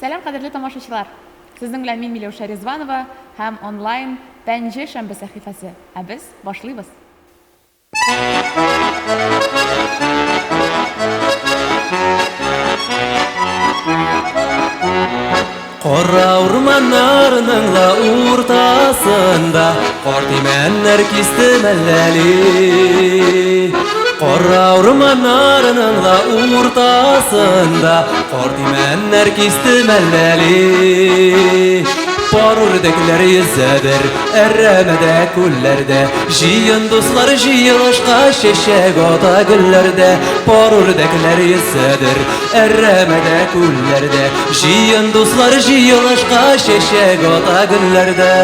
Сәлам, кадерле тамашачылар! Сезнең белән мин Миләүшә Ризванова һәм онлайн Пәнҗе шәмбе сәхифәсе. Ә без башлыйбыз! Кара урманнарның ла уртасында Карт имәннәр кистем әлләли. Кара урманнарның ла уртасында Карт имәннәр кистем әлләли. Пар үрдәкләр йөзәдер Әрәмәдә, күлләрдә. Җыен дуслар җыелышка Чәчәк ата гөлләрдә. Пар үрдәкләр йөзәдер Әрәмәдә, күлләрдә. Җыен дуслар җыелышка Чәчәк ата гөлләрдә.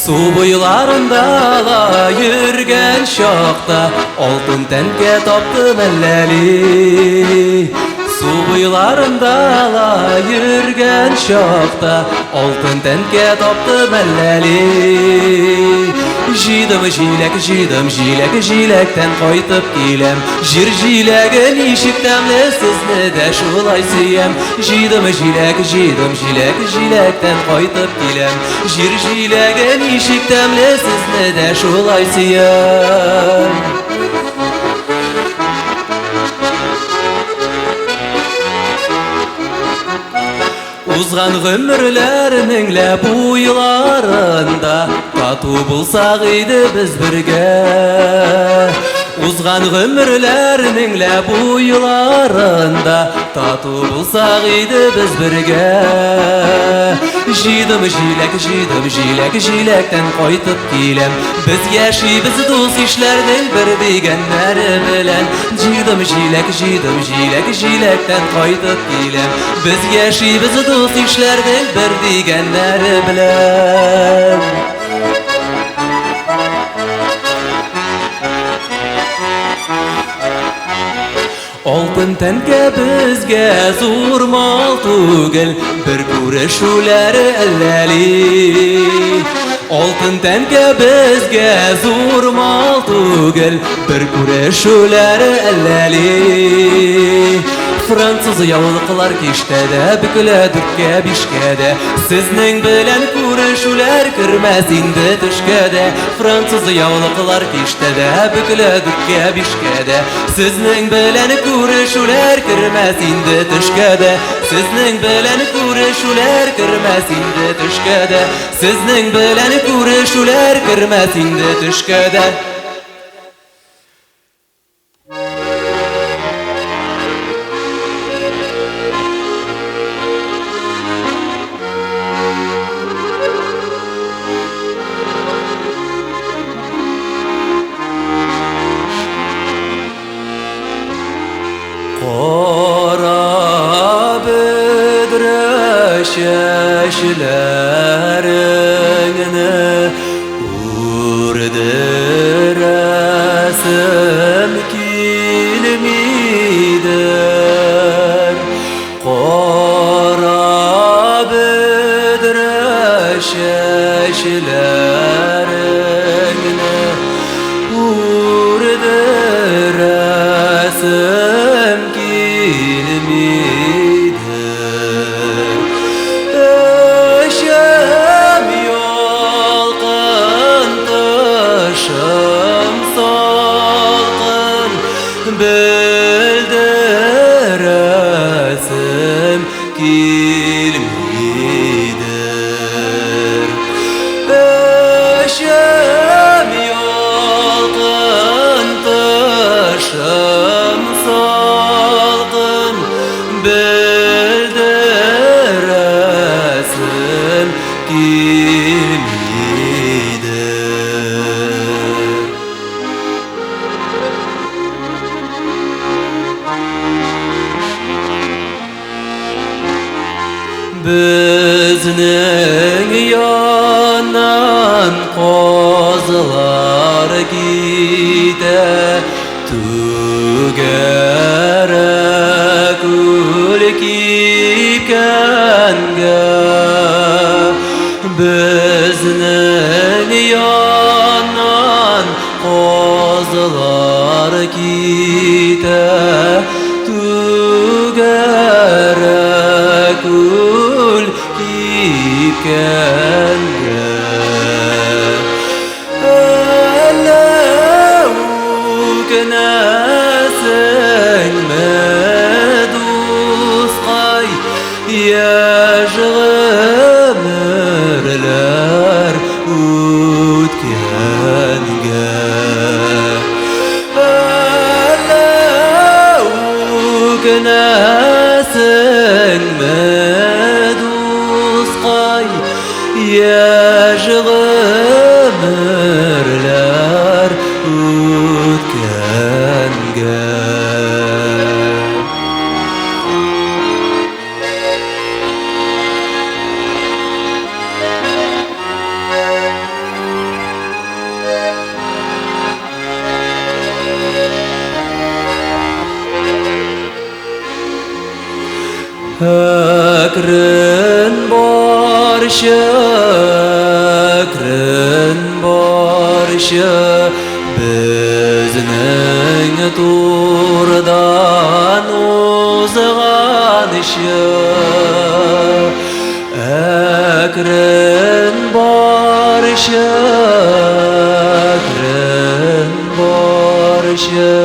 Су буйларында ла йөргән чакта Алтын тәңкә таптым әлләли. Су буйларында ла йөргән чакта Алтын тәңкә таптым әлләли. Җыйдым җиләк, җыйдым җиләк, җиләктән кайтып киләм. Җир җиләге ничек тәмле, сезне дә шулай сөям. Җыйдым җиләк, җыйдым җиләк, җиләктән кайтып киләм. Җир җиләге ничек тәмле, сезне дә шулай сөям. Узган гомерләрнең лә буйларында Тату булсак иде без бергә. Узган гомерләрнең лә буйларында Тату булсак иде без бергә. Җыйдым җиләк, җыйдым җиләк, җиләктән кайтып киләм. Без яшибез дус ишләрнең бер дигәннәре белән. Җыйдым җиләк, җыйдым җиләк, җиләктән кайтып киләм. Без яшибез дус ишләрнең бер дигәннәре белән. Алтын тәңкә безгә зур мал түгел, бер күрешүләре әлләли. Алтын тәңкә безгә зур мал түгел, бер күрешүләре әлләли. Француз яулыклар киштәдә бөкелә дүрткә бишкә дә. Сезнең белән күрешүләр кермәс инде төшкә дә. Француз яулыклар киштәдә бөкелә дүрткә бишкә дә. Сезнең белән күрешүләр кермәс инде төшкә дә. Сезнең белән күрешүләр кермәс инде төшкә дә. Сезнең белән күрешүләр кермәс инде төшкә дә. Кара бөдрә чәчләреңне Үрдерәсем килмидер. Кара бөдрә чәчләреңне Үрдерәсем килмидер. Эчем ялкын, тышым салкын, Белдерәсем килмидер. Эчем ялкын, тышым салкын, Белдерәсем килмидер. Безнең яннан казлар китә, Түгәрәк күл кипкәнгә. Безнең яннан казлар Йолдызлар китә түгәрәк күл кипкәнгә. Әллә үкенәсеңме, дускай, яшь гомерләр үткәнгә? Әллә үкенәсеңме, дускай, яшь гомерләр үткәнгә? Әкрен барчы, әкрен барчы, безнең турдан узганчы. Әкрен барчы, әкрен барчы,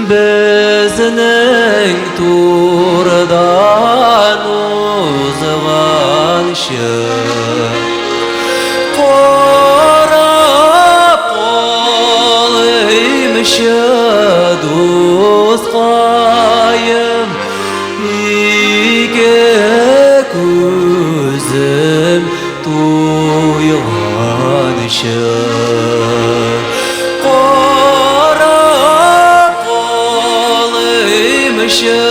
безнең турдан узганчы. Карап калыймчы, дускаем, ике күзем туйганчы. Карап калыймчы,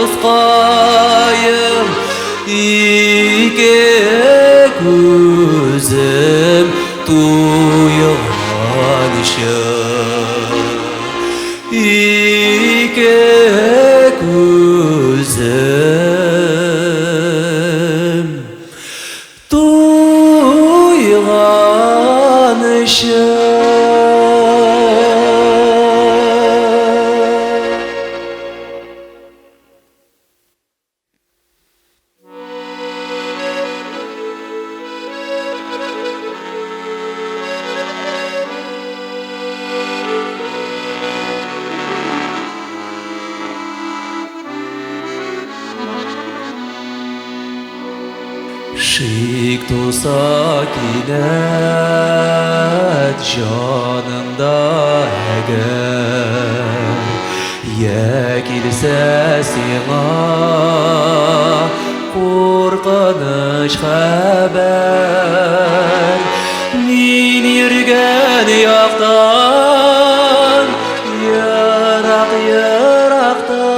дускаем, ике күзем туйганчы. Ике күзем туйганчы. Шик туса кинәт җаныңда әгәр, я килсә сиңа куркыныч хәбәр, мин йөргән яктан, ерак ерактан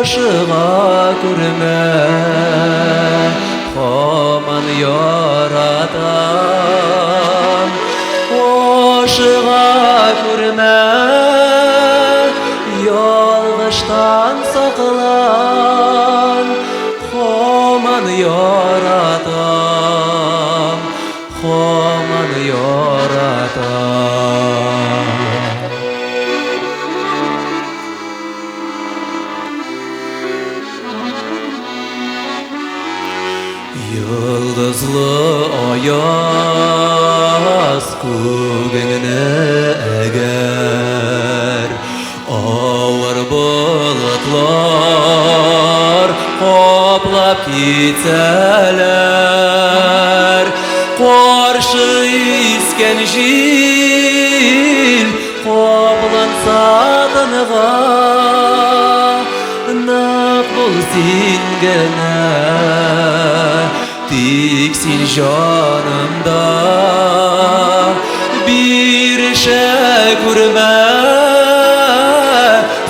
ашыга күрмә, һаман яратам. Ашыга күрмә, ялгыштан саклан, һаман яратам, һаман яратам. Йолдызлы аяз күгеңне әгәр авыр болытлар каплап китсәләр, каршы искән җил капланса тынга, нык бул син генә, тик син җанымда, бирешә күрмә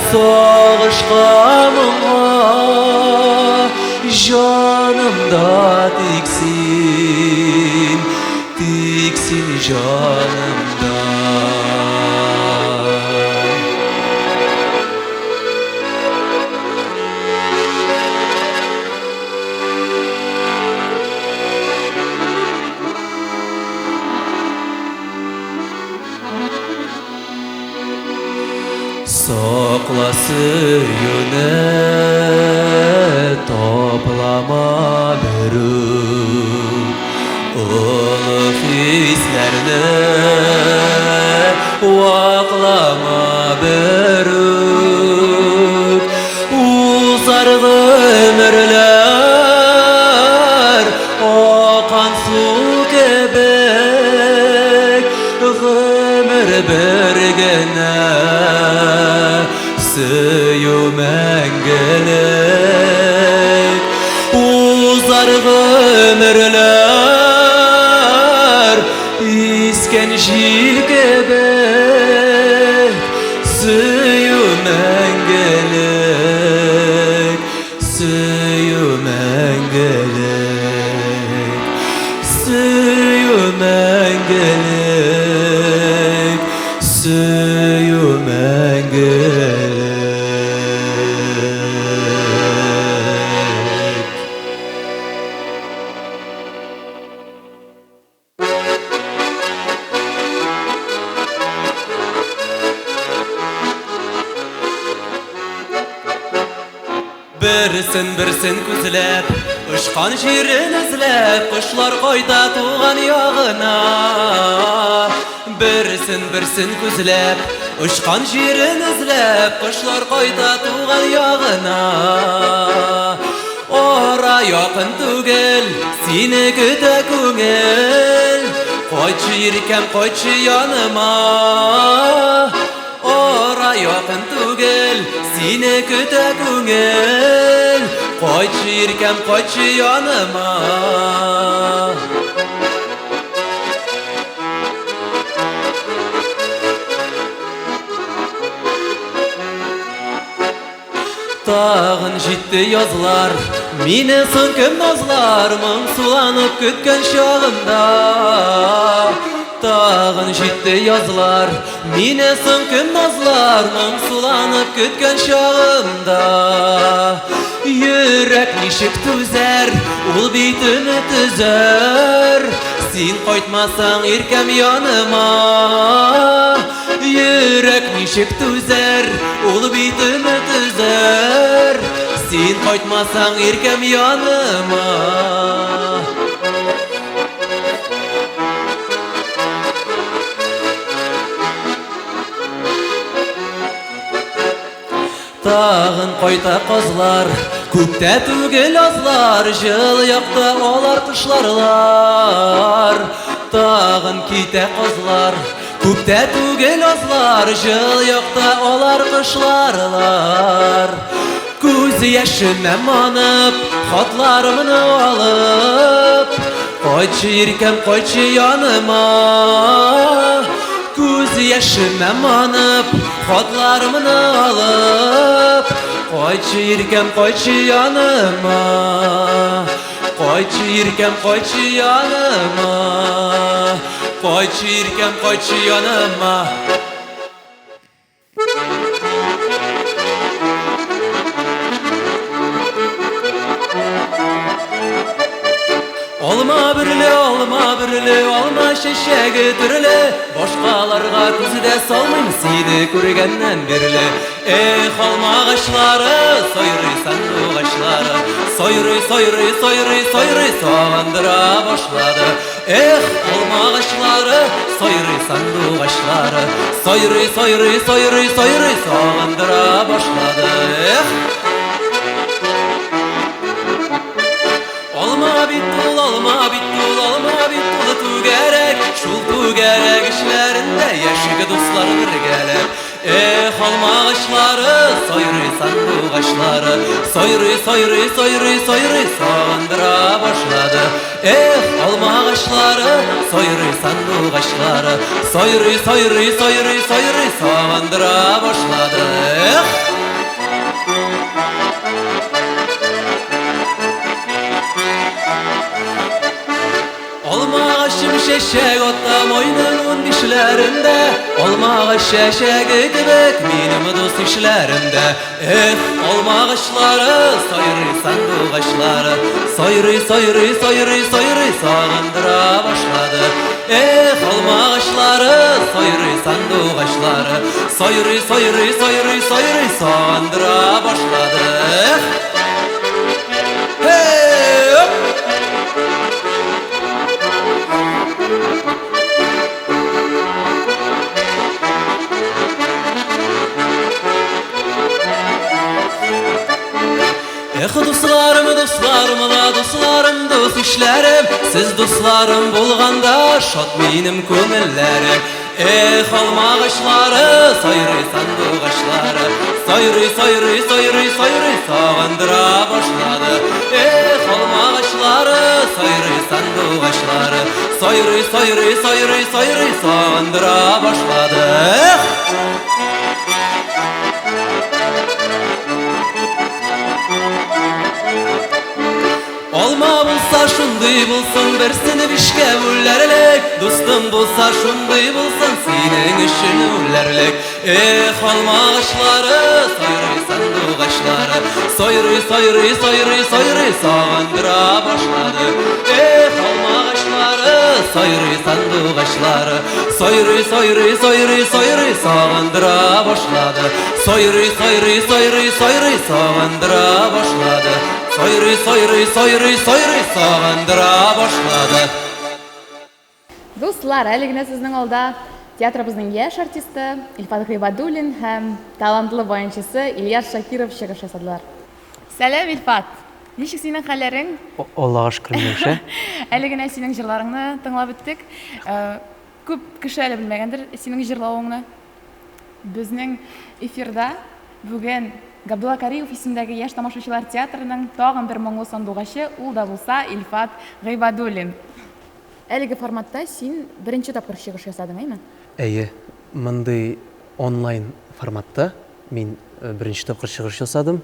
сагышка, моңа, җанымда тик син, тик син җанымда. Сакла сөюне, таплама берүк. Олы хисләрне ваклама берүк. Узар гомерләр акан су кебек, гомер бер генә, сөю мәңгелек. Узар гомерләр искән җил кебек, сөю мәңгелек, сөю мәңгелек, сөю мәңгелек, сөю мәңгелек. Берсен-берсен күзләп, очкан җирен эзләп, кошлар кайта туган ягына. Берсен-берсен күзләп, очкан җирен эзләп, кошлар кайта туган ягына. Ара якын түгел, сине көтә күңел. Кайтчы, иркәм, кайтчы яныма. Ара якын түгел, сине көтә күңел. Кайтчы, иркәм, кайтчы яныма. Тагын җитте язлар, мине соң кем назлар, моңсуланып көткән чагымда. Тагын җитте язлар, мине соң кем назлар, моңсуланып көткән чагымда. Йөрәк ничек түзәр, ул бит өмет өзәр. Син кайтмасаң, иркәм, яныма. Йөрәк ничек түзәр, ул бит өмет өзәр. Син кайтмасаң, иркәм, яныма. Тагын кайта казлар, күптә түгел азлар, җылы якта алар кышларлар. Тагын китә казлар, күптә түгел азлар, җылы якта алар кышларлар. Күз яшемә манып, хатларымны алып, кайтчы, иркәм, кайтчы яныма. Күз яшемә манып, хатларымны алып, кайтчы, иркәм, кайтчы яныма. Кайтчы, иркәм, кайтчы яныма. Кайтчы, иркәм, кайтчы яныма. Алма бөрле, алма бөрле, алма чәчәге төрле. Башкаларга күз дә салмыйм сине күргәннән бирле. Эх, алма агачлары, сайрый сандугачлары. Сайрый, сайрый, сайрый, сайрый, сагындыра башлады. Эх, алма агачлары, сайрый сандугачлары. Сайрый, сайрый, сайрый, сайрый, сагындыра башлады. Эх! Алма бит ул, алма бит ул, алма бит ул түгәрәк, шул түгәрәк эчләрендә яшик дуслар бергәләп. Эх, алма агачлары, сайрый сандугачлары, сайрый, сайрый, сайрый, сайрый, сагындыра башлады. Эх, алма агачлары, сайрый сандугачлары, сайрый, сайрый, сайрый, сайрый, сагындыра башлады. Эх! Алма агачым чәчәк ата майның 15ләрендә, алма агач чәчәге кебек минем дус ишләремдә. Эх, алма агачлары, сайрый сандугачлары, сайрый, сайрый, сайрый, сайрый, сагындыра башлады. Эх, алма агачлары, сайрый сандугачлары. Сайрый, сайрый, сайрый, сайрый, сагындыра башлады. Эх! Һей! Оп! Эх, дусларым, дусларым, ла, дусларым, дус ишләрем, Сез дусларым булганда, шат минем күңелләрем. Эх, алмагачлары, сайрый сандугачлары, Сайрый, сайрый, сайрый, сайрый, сагындыра башлады. Эх, алмагачлары, сайрый сандугачлары, Сайрый, сайрый, сайрый, сайрый, сагындыра башлады. Эх! Алма булса шундый булсын, берсен бишкә бүләрлек, Дустың булса шундый булсын, синең өчен үләрлек. Эх, алма агачлары, сайрый сандугачлары, Сайрый, сайрый, сайрый, сайрый, сагындыра башлады. Эх, алма агачлары, сайрый сандугачлары, Сайрый, сайрый, сайрый, сайрый, сагындыра башлады. Сайрый, сайрый, сайрый, сайрый, сагындыра башлады. Сайрый, сайрый, сайрый, сайрый, сагындыра башлады. Дуслар, әле генә сезнең алда театрыбызның яшь артисты Илфат Гыйбадуллин һәм талантлы баянчысы Ильяс Шакиров чыгыш ясадылар. Сәлам, Илфат! Ничек синең хәлләрең? Аллага шөкер, Миләүшә. Әле генә синең җырларыңны тыңлап үттек. Күп кеше әле белмәгәндер синең җырлавыңны. Безнең эфирда бүген Габдулла Кариев исемендәге яшь тамашачылар театрының тагын бер моңлы сандугачы, ул да булса Илфат Гыйбадуллин. Әлеге форматта син беренче тапкыр чыгыш ясадың, әйме? Әйе, мондый онлайн форматта мин беренче тапкыр чыгыш ясадым.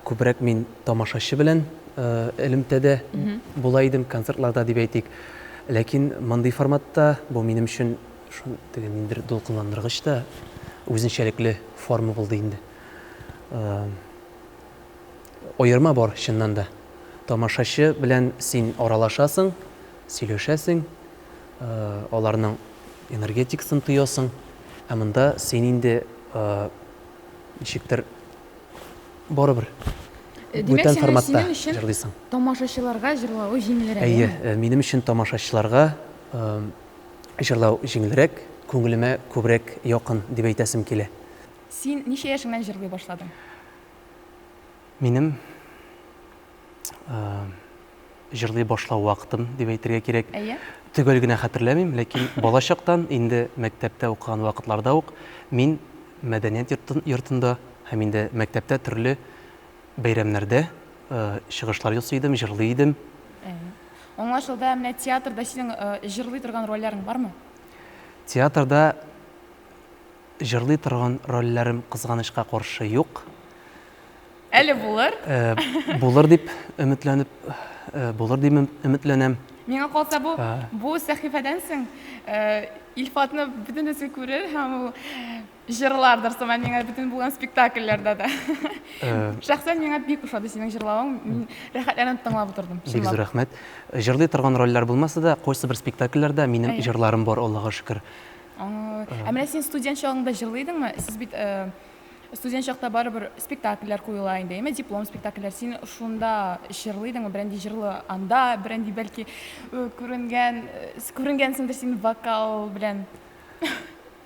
Күбрәк мин тамашачы белән элемтәдә була идем, концертларда дип әйтик. Ләкин мондый форматта бу минем өчен Шул теге ниндидер дулкынландыргыч та үзенчәлекле форма булды инде. Аерма бар, чыннан да. Тамашачы белән син аралашасың, сөйләшәсең, аларның энергетикасын тоясың. Ә монда син инде ничектер барыбер бүтән форматта җырлыйсың. Тамашачыларга җырлавы җиңелрәк. Әйе, минем өчен тамашачыларга Җырлау җиңелрәк, күңелемә күбрәк якын дип әйтәсем килә. Син ничә яшеңнән җырлый башладың? Минем җырлый башлау вакытым дип әйтергә кирәк. Әйе. Төгәл генә хәтерләмим, ләкин балачактан, инде мәктәптә укыган вакытларда ук мин мәдәният йортында һәм инде мәктәптә төрле бәйрәмнәрдә чыгышлар ясый идем, җырлый идем. Аңлашылды. Ә менә театрда синең җырлый торган рольләрең бармы? Театрда җырлый торган рольләрем, кызганычка каршы, юк. Әле булыр. Булыр дип өметләнеп, булыр дип өметләнәм. Миңа калса бу, бу сәхифәдән соң Илфатны бөтенесе күрер һәм ул Җырлардыр сыман миңа бөтен булган спектакльләрдә дә. Шәхсән миңа бик ошады синең җырлавың. Мин рәхәтләнеп тыңлап утырдым. Бик зур рәхмәт. Җырлый торган рольләр булмаса да, кайсы бер спектакльләрдә минем җырларым бар, Аллага шөкер. Ә менә син студент чагыңда җырлый идеңме? Сез бит студент чакта барыбер спектакльләр куела инде, әйме, диплом спектакльләр. Син шунда җырлый идеңме? Берәнди җырлы анда, берәнди бәлки күренгән, күренгәнсеңдер син вокал белән.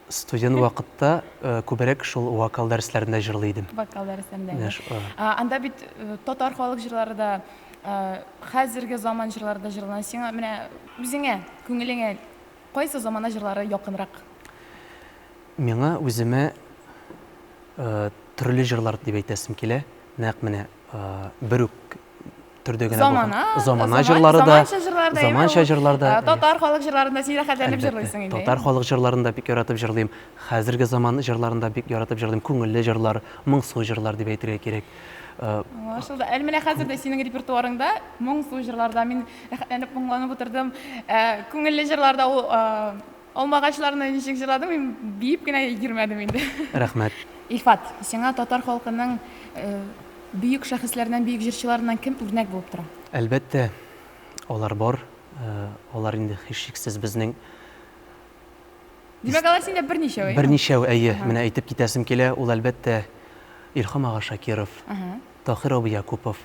Студент вакытта күбрәк шул вокал дәресләрендә җырлый идем. Вокал дәресләрендә. Анда бит татар халык җырлары да, хәзерге заман җырлары да җырлана. Сиңа менә үзеңә, күңелеңә кайсы замана җырлары якынрак? Миңа үземә төрле җырлар дип әйтәсем килә. Нәкъ менә бер үк төрдә генә булган. Замана, замана җырлары да, заманча җырлар да, татар халык җырларын да син рәхәтләнеп җырлыйсың инде. Татар халык җырларын да бик яратып җырлыйм. Хәзерге заман җырларын да бик яратып җырлыйм. Күңелле җырлар, моңсу җырлар дип әйтергә кирәк. Аңлашылды. Әле менә хәзер дә синең репертуарыңда моңсу җырларда мин рәхәтләнеп моңланып утырдым. Күңелле җырларда ул Алмагачларны ничек җырладың, мин биеп кенә йөрмәдем инде. Рәхмәт. Илфат, сиңа татар халкының бөек шәхесләреннән, бөек җырчыларыннан кем үрнәк булып тора? Әлбәттә, алар бар. Алар инде һичшиксез безнең Димәк, алар синдә берничәү, әйеме? Берничәү, әйе. Менә әйтеп китәсем килә, ул, әлбәттә, Илһам ага Шакиров, Таһир абый Якупов,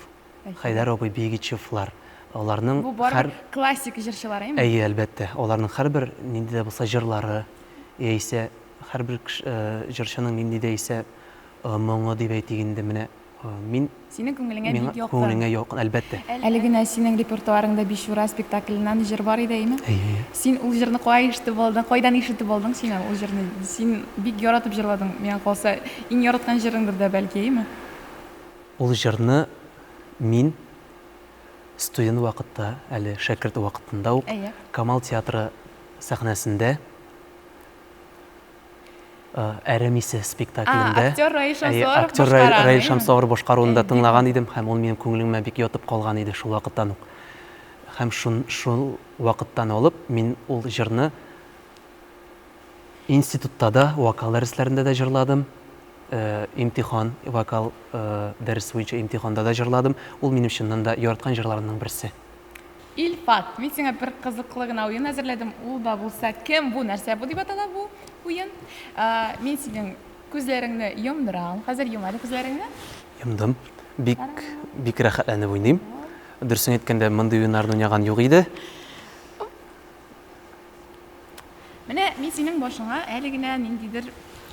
Хәйдәр абый Бигичевлар. Аларның Бу барыбер классик җырчылар, әйеме? Әйе, әлбәттә. Аларның һәрбер нинди дә булса җырлары, яисә һәрбер җырчының нинди дә исә моңы дип әйтик инде, менә мин Синең күңелеңә бик якын. Күңелеңә якын, әлбәттә. Әле генә синең репертуарыңда Бичура спектакленнән җыр бар иде, әйеме? Әйе, әйе. Син ул җырны кая ишетеп алдың, кайдан ишетеп алдың син ул җырны? Син бик яратып җырладың, миңа калса, иң яраткан җырыңдыр да бәлки, әйеме? Ул җырны мин студент вакытта, әле шәкерт вакытында ук Камал театры сәхнәсендә Әрем исе спектаклендә. Актер Раил Шәмсуаров актер Раил Шәмсуаров башкаруында тыңлаган идем һәм ул минем күңелемә бик ятып калган иде шул вакыттан ук. Һәм шул вакыттан алып мин ул җырны институтта да, вокал дәресләрендә дә җырладым. Имтихан, вокал дәресе буенча имтиханда да җырладым. Ул минем чыннан да яраткан җырларымның берсе. Илфат, мин сиңа бер кызыклы гына уен әзерләдем. Ул да булса Кем бу, нәрсә бу дип атала бу уен. Мин синең күзләреңне йомдырам. Хәзер йом әле күзләреңне. Йомдым. Бик, бик рәхәтләнеп уйныйм. Дөресен әйткәндә, мондый уеннарны уйнаган юк иде. Менә мин синең башыңа әле генә ниндидер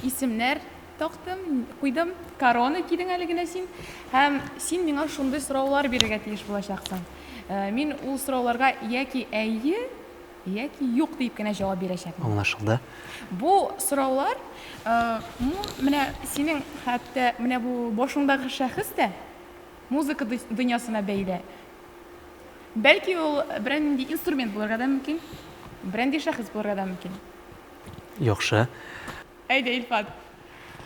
исемнәр тактым, куйдым. Корона кидең әле генә син. Һәм син миңа шундый сораулар бирергә тиеш булачаксың. Мин ул сорауларга яки әйе, яки юк диеп кенә җавап бирәчәкмен. Аңлашылды. Бу сораулар, менә синең хәтта менә бу башыңдагы шәхес тә музыка дөньясына бәйле. Бәлки ул берәр нинди инструмент булырга да мөмкин, берәр нинди шәхес булырга да мөмкин. Яхшы. Әйдә, Илфат,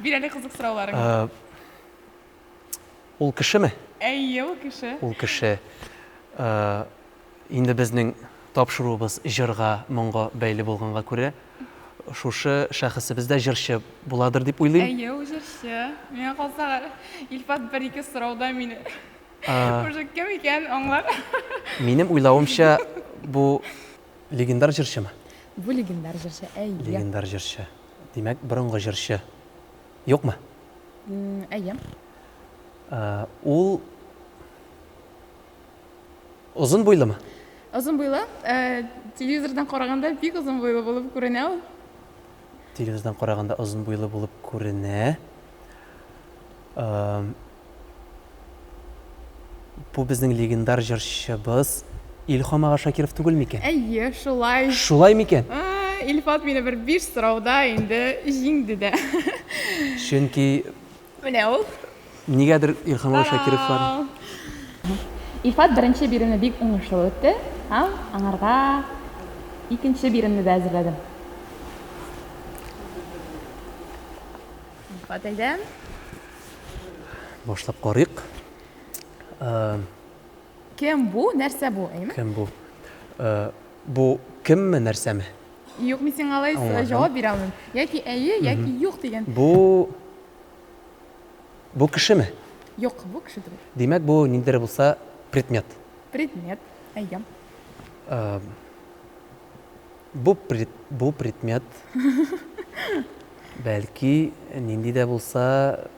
бир әле кызык сорауларыңны. Ул кешеме? Әйе, ул кеше. Ул кеше. Инде безнең тапшыруыбыз җырга, моңга бәйле булганга күрә, шушы шәхесебез дә җырчы буладыр дип уйлыйм. Әйе, ул җырчы. Миңа калса, Илфат бер-ике сорауда мине уже кем икәнен аңлар. Минем уйлавымча, бу легендар җырчымы? Бу легендар җырчы, әйе. Легендар җырчы. Димәк, борынгы җырчы. Юкмы? Әйе. Ул озын буйлымы? Озын буйлы. Телевизордан караганда бик озын буйлы булып күренә ул. Телевизордан караганда озын буйлы булып күренә. Бу безнең легендар җырчыбыз Илһам ага Шакиров түгел микән? Әйе, шулай. Шулай микән? Илфат мине бер биш сорауда инде җиңде дә. Чөнки Менә ул. Нигәдер Илһам ага Шакировлар. Илфат беренче биремне бик уңышлы үтте һәм аңарга икенче биремне дә әзерләдем. Илфат, әйдә. Башлап карыйк. Кем бу, нәрсә бу, әйеме? Кем бу? Бу кемме, нәрсәме? Юк, мин сиңа алай җавап бирә алмыйм. Яки әйе, яки юк дигән. Бу бу кешеме? Юк, бу кеше түгел. Димәк, бу ниндидер булса предмет. Предмет, әйе. Бу бу предмет бәлки нинди дә булса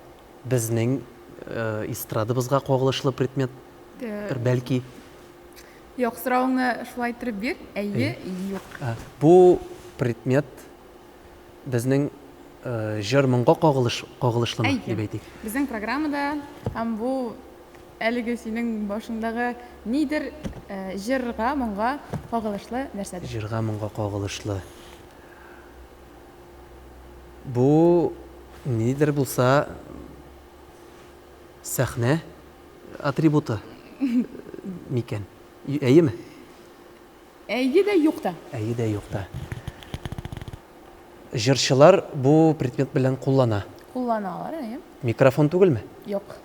безнең эстрадабызга кагылышлы предмет бәлки. Юк, соравыңны шулай иттереп бир. Әйе, юк. Бу предмет безнең җыр-моңга кагылыш кагылышлымы дип әйтик. Безнең программада һәм бу әлеге синең башыңдагы нидер җырга, моңга кагылышлы нәрсәдер. Җырга, моңга кагылышлы. Бу нидер булса сәхнә атрибуты микән? Әйеме? Әйе дә, юк та. Әйе дә, юк та. Җырчылар бу предмет белән куллана. Кулланалар, әйе. Микрофон түгелме? Юк.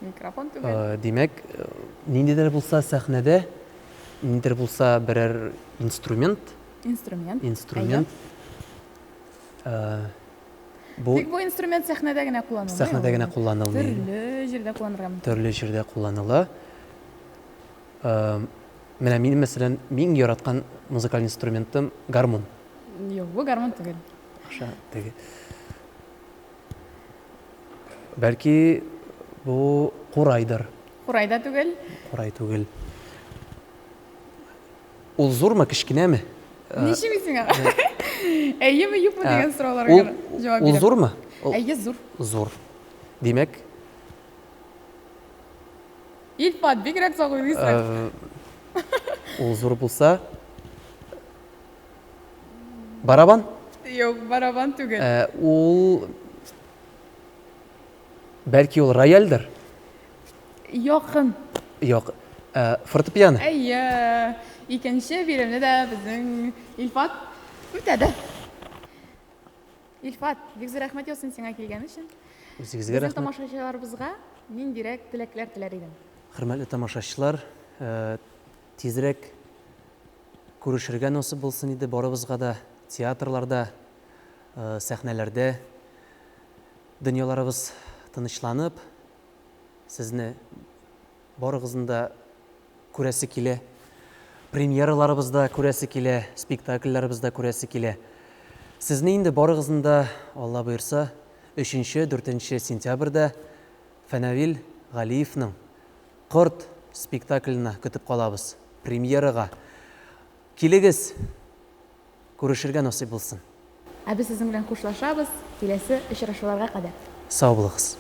Микрофон түгел. Димәк, ниндидер булса сәхнәдә, ниндидер булса берәр инструмент. Инструмент. Инструмент. Бу Тик бу инструмент сәхнәдә генә кулланылмый. Сәхнәдә генә кулланылмый. Төрле җирдә кулланырга мөмкин. Төрле җирдә кулланыла. Менә минем, мәсәлән, мин яраткан музыкаль инструментым гармун. Юк, бу гармун түгел. Аша теге. Бәлки бу курайдыр. Курай да түгел. Курай түгел. Ул зурмы, кечкенәме? Ничек мин сиңа? Әйеме, юкмы дигән сорауларга җавап бирәм. Ул зурмы? Әйе, зур. Зур. Димәк, Илфат, бигрәк сак уйлыйсың. Ул зур булса, барабан? Юк, барабан түгел. Ул бәлки ул рояльдер? Якын. Як. Фортепиано. Әйе. Икенче биремне дә безнең Илфат үтәде. Илфат, бик зур рәхмәт яусын сиңа килгән өчен. Үзегезгә рәхмәт. Безнең тамашачыларыбызга ниндирәк теләкләр теләр идең? Хөрмәтле тамашачылар, тизрәк күрешергә насыйп булсын иде барыбызга да театрларда, сәхнәләрдә. Дөньяларыбыз тынычланып, Сезне барыгызны да күрәсе килә. Премьераларыбызда күрәсе килә, спектакльләребездә күрәсе килә. Сезне инде барыгызны да, Алла боерса, өченче, дүртенче сентябрьдә Фәнәвил Галиевның Корт спектакленә көтеп калабыз. Премьерага. Килегез! Күрешергә насыйп булсын. Ә без сезнең белән хушлашабыз, киләсе очрашуларга кадәр. Сау булыгыз.